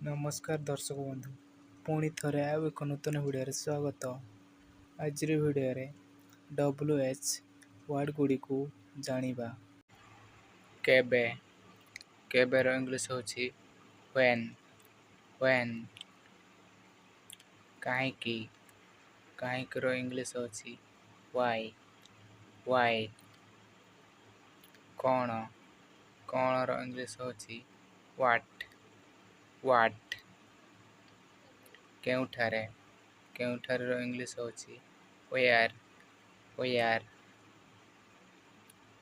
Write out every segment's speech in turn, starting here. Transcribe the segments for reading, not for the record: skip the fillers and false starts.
ନମସ୍କାର ଦର୍ଶକ ବନ୍ଧୁ, ପୁଣି ଥରେ ଆଉ ଏକ ନୂତନ ଭିଡ଼ିଓରେ ସ୍ୱାଗତ। ଆଜିର ଭିଡ଼ିଓରେ WH ward ଗୁଡ଼ିକୁ ଜାଣିବା। କେବେ। କେବେର ଇଂଲିଶ ହେଉଛି when. When. କାହିଁକି। କାହିଁକିର ଇଂଲିଶ ହେଉଛି ୱାଇ। ୱାଇ। କ'ଣ। କ'ଣର ଇଂଲିଶ ହେଉଛି what. What. କେଉଁଠାରେ। କେଉଁଠାରେର ଇଂଲିଶ ହେଉଛି ହ୍ୱେୟାର। ହ୍ୱେୟାର।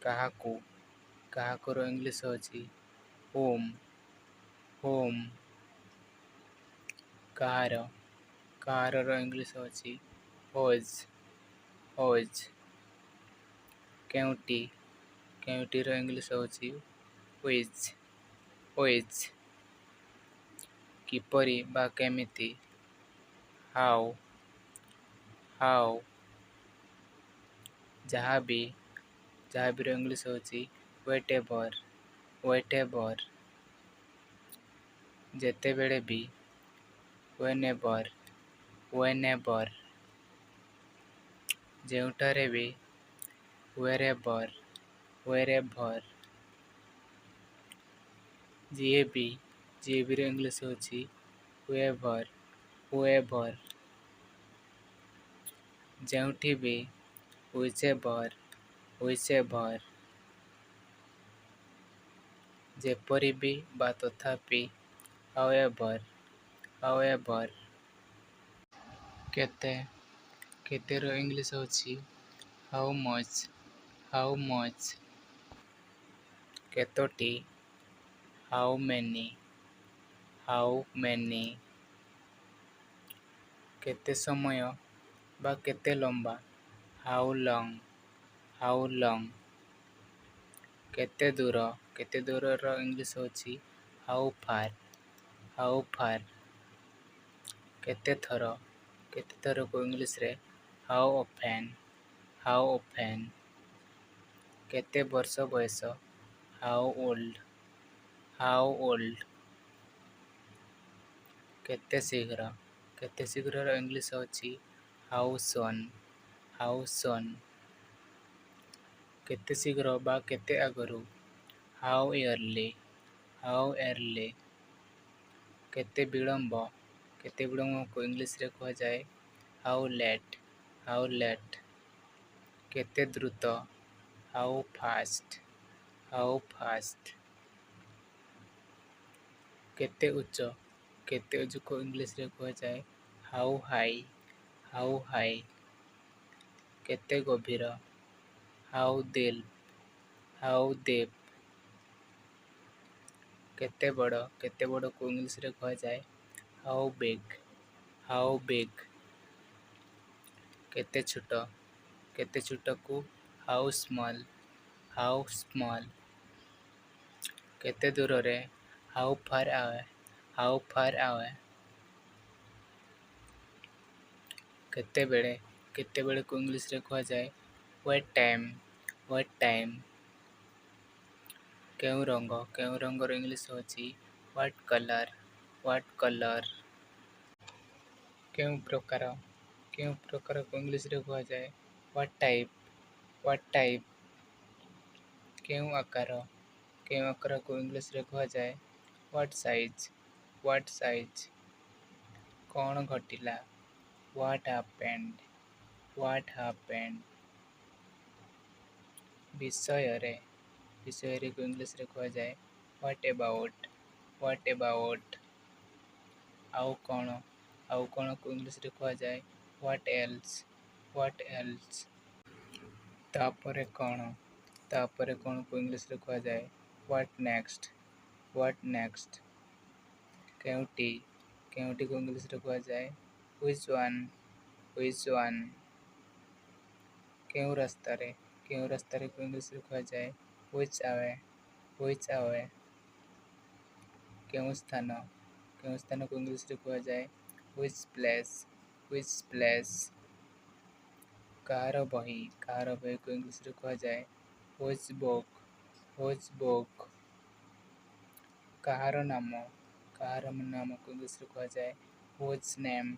କାହାକୁ। କାହାକୁର ଇଂଲିଶ ହେଉଛି ହୁମ୍। ହୁମ୍। କାହାର। କାହାରର ଇଂଲିଶ ହେଉଛି ହୁଜ୍। ହୁଜ୍। କେଉଁଟି। କେଉଁଟିର ଇଂଲିଶ ହେଉଛି which. Which. କିପରି ବା କେମିତି how. How. ଯାହା ବି। ଯାହା ବିର ଇଂଲିଶ ହେଉଛି ହ୍ୱାଟଏଭର। ହ୍ୱାଟଏଭର। ଯେତେବେଳେ ବି ହ୍ୱେନେଭର। ହ୍ୱେନେଭର। ଯେଉଁଠାରେ ବି ହ୍ୱେରେଭର। ହ୍ୱେରେଭର। ଯିଏ ବି। ଯିଏ ବିର ଇଂଲିଶ ହେଉଛି ହୁଏଭର। ହୁଏଭର। ଯେଉଁଠି ବି ହୁଇଚଏଭର। ହୁଇଚଏଭର। ଯେପରି ବି ବା ତଥାପି ହାଉଏଭର। ହାଉଏଭର। କେତେ। କେତେର ଇଂଲିଶ ହେଉଛି how much. How much. କେତୋଟି how many. How many. କେତେ ସମୟ ବା କେତେ ଲମ୍ବା how long. How long. କେତେ ଦୂର। କେତେ ଦୂରର ଇଂଲିଶ ହେଉଛି ହାଉ ଫାର। ହାଉ ଫାର। କେତେ ଥର। କେତେ ଥରକୁ ଇଂଲିଶରେ ହାଉ ଅଫେନ୍। ହାଉ ଅଫେନ୍। କେତେ ବର୍ଷ ବୟସ how old. How old. କେତେ ଶୀଘ୍ର। କେତେ ଶୀଘ୍ରର ଇଂଲିଶ ହେଉଛି ହାଉ ସୁନ୍। ହାଉ ସୁନ୍। କେତେ ଶୀଘ୍ର ବା କେତେ ଆଗରୁ ହାଉ ଇୟର୍ଲି। ହାଉ ଏର୍ଲି। କେତେ ବିଳମ୍ବ। କେତେ ବିଳମ୍ବକୁ ଇଂଲିଶରେ କୁହାଯାଏ how late. How late. କେତେ ଦ୍ରୁତ how fast. How fast. କେତେ ଉଚ୍ଚ। କେତେ ଉଚ୍ଚକୁ ଇଂଲିଶରେ କୁହାଯାଏ how high. How high. କେତେ ଗଭୀର how deep. How deep. କେତେ ବଡ଼। କେତେ ବଡ଼କୁ ଇଂଲିଶରେ କୁହାଯାଏ ହାଉ ବିଗ୍। ହାଉ ବିଗ୍। କେତେ ଛୋଟ। କେତେ ଛୋଟକୁ how small. How small. କେତେ ଦୂରରେ how far away. How far away. କେତେବେଳେ। କେତେବେଳେକୁ ଇଂଲିଶରେ କୁହାଯାଏ what time. What time. କେଉଁ ରଙ୍ଗ। କେଉଁ ରଙ୍ଗର ଇଂଲିଶ ହେଉଛି what colour. What colour. କେଉଁ ପ୍ରକାର। କେଉଁ ପ୍ରକାରକୁ ଇଂଲିଶରେ କୁହାଯାଏ what type. What type. କେଉଁ ଆକାର। କେଉଁ ଆକାରକୁ ଇଂଲିଶରେ କୁହାଯାଏ what size. What size. କ'ଣ ଘଟିଲା what happened. What happened. ବିଷୟରେ। ବିଷୟରେକୁ ଇଂଲିଶରେ କୁହାଯାଏ what about. What about. ଆଉ କ'ଣ। ଆଉ କ'ଣକୁ ଇଂଲିଶରେ କୁହାଯାଏ what else. What else. ତାପରେ କ'ଣ। ତାପରେ କ'ଣକୁ ଇଂଲିଶରେ କୁହାଯାଏ what next. What next. କେଉଁଟି। କେଉଁଟିକୁ ଇଂଲିଶରେ କୁହାଯାଏ which one. Which one. କେଉଁ ରାସ୍ତାରେ। କେଉଁ ରାସ୍ତାରେକୁ ଇଂଲିଶରେ କୁହାଯାଏ which we. Which we. କେଉଁ ସ୍ଥାନ। କେଉଁ ସ୍ଥାନକୁ ଇଂଲିଶରେ କୁହାଯାଏ which place. Which place. କାହାର ବହି। କାହାର ବହିକୁ ଇଂଲିଶରେ କୁହାଯାଏ whose book. Whose book. କାହାର ନାମ। କାହାର ନାମକୁ ଇଂଲିଶରେ କୁହାଯାଏ Whose name?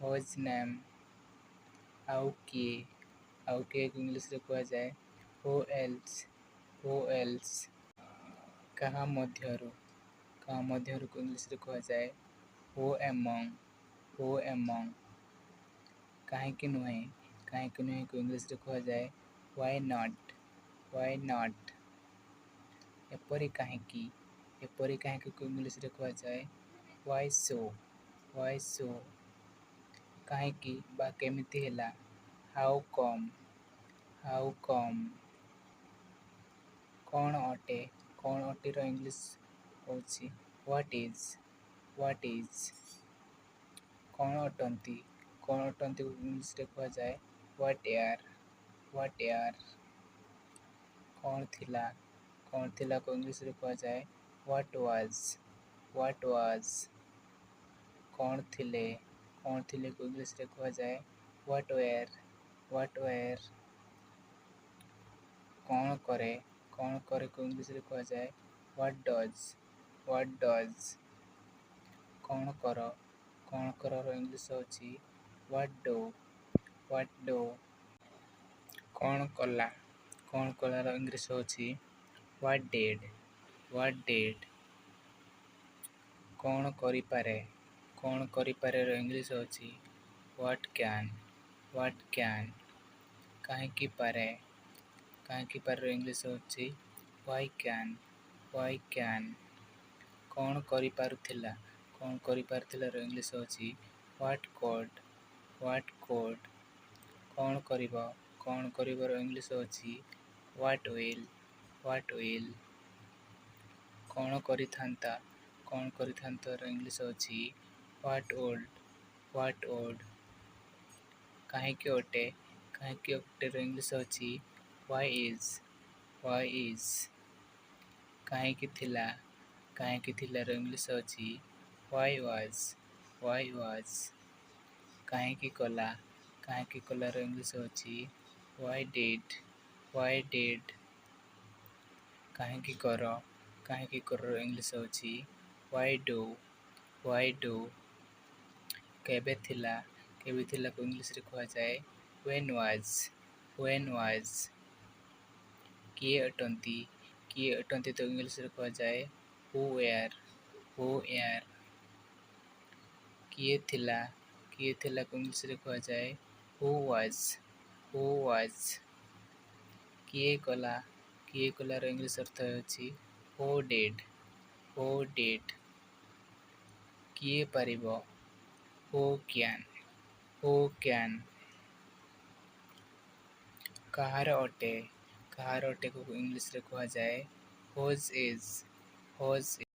Whose name? ଆଉ କିଏ? ଆଉ କିଏକୁ ଇଂଲିଶରେ କୁହାଯାଏ Who else? Who else? କାହା ମଧ୍ୟରୁ? କାହା ମଧ୍ୟରୁକୁ ଇଂଲିଶରେ କୁହାଯାଏ Who among? Who among? କାହିଁକି ନୁହେଁ? କାହିଁକି ନୁହେଁକୁ ଇଂଲିଶରେ କୁହାଯାଏ Why not? Why not? ଏପରି କାହିଁକି? ଏପରି କାହିଁକିକୁ ଇଂଲିଶରେ କୁହାଯାଏ Why so? Why so? କାହିଁକି ବା କେମିତି ହେଲା? How come? How come? କ'ଣ ଅଟେ? କ'ଣ ଅଟେର ଇଂଲିଶ ହେଉଛି What is? What is? କ'ଣ ଅଟନ୍ତି? କ'ଣ ଅଟନ୍ତିକୁ ଇଂଲିଶରେ କୁହାଯାଏ What are? What are? କ'ଣ ଥିଲା? କ'ଣ ଥିଲାକୁ ଇଂଲିଶରେ କୁହାଯାଏ What was? What was? କ'ଣ ଥିଲେ? କ'ଣ ଥିଲେକୁ ଇଂଲିଶରେ କୁହାଯାଏ What were? What were? କ'ଣ କରେ? କ'ଣ କରେକୁ ଇଂଲିଶରେ କୁହାଯାଏ What does? What does? କ'ଣ କର? କ'ଣ କରର ଇଂଲିଶ ହେଉଛି What do? What do? କ'ଣ କଲା? କ'ଣ କଲାର ଇଂଲିଶ ହେଉଛି What did? What did? କ'ଣ କରିପାରେ? କ'ଣ କରିପାରେର ଇଂଲିଶ ହେଉଛି What can? What can? କାହିଁକି ପାରେ? କାହିଁକି ପାରେର ଇଂଲିଶ ହେଉଛି Why can? Why can? କ'ଣ କରିପାରୁଥିଲା? କ'ଣ କରିପାରୁଥିଲାର ଇଂଲିଶ ହେଉଛି What could? What could? କ'ଣ କରିବ? କ'ଣ କରିବର ଇଂଲିଶ ହେଉଛି What will? What will? କ'ଣ କରିଥାନ୍ତା? କ'ଣ କରିଥାନ୍ତାର ଇଂଲିଶ ହେଉଛି What would? What would? କାହିଁକି ଅଟେ? କାହିଁକି ଅଟେର ଇଂଲିଶ ହେଉଛି Why is? Why is? କାହିଁକି ଥିଲା? କାହିଁକି ଥିଲାର ଇଂଲିଶ ଅଛି Why was? Why was? କାହିଁକି କଲା? କାହିଁକି କଲାର ଇଂଲିଶ ହେଉଛି Why did? Why did? କାହିଁକି କର? କାହିଁକି କରର ଇଂଲିଶ ହେଉଛି Why do? Why do? କେବେ ଥିଲା? କେବେ ଥିଲାକୁ ଇଂଲିଶରେ କୁହାଯାଏ When was? When was? କିଏ ଅଟନ୍ତି? କିଏ ଅଟନ୍ତି ତ ଇଂଲିଶରେ କୁହାଯାଏ Who are? Who are? କିଏ ଥିଲା? କିଏ ଥିଲାକୁ ଇଂଲିଶରେ କୁହାଯାଏ Who was? Who was? କିଏ କଲା? କିଏ କଲାର ଇଂଲିଶ ଅର୍ଥ ହେଉଛି Who did? Who did? କିଏ ପାରିବ? Who can? Who can? କାହାର ଅଟେ? କାହାର ଅଟେକୁ ଇଂଲିଶରେ କୁହାଯାଏ Whose is? Whose?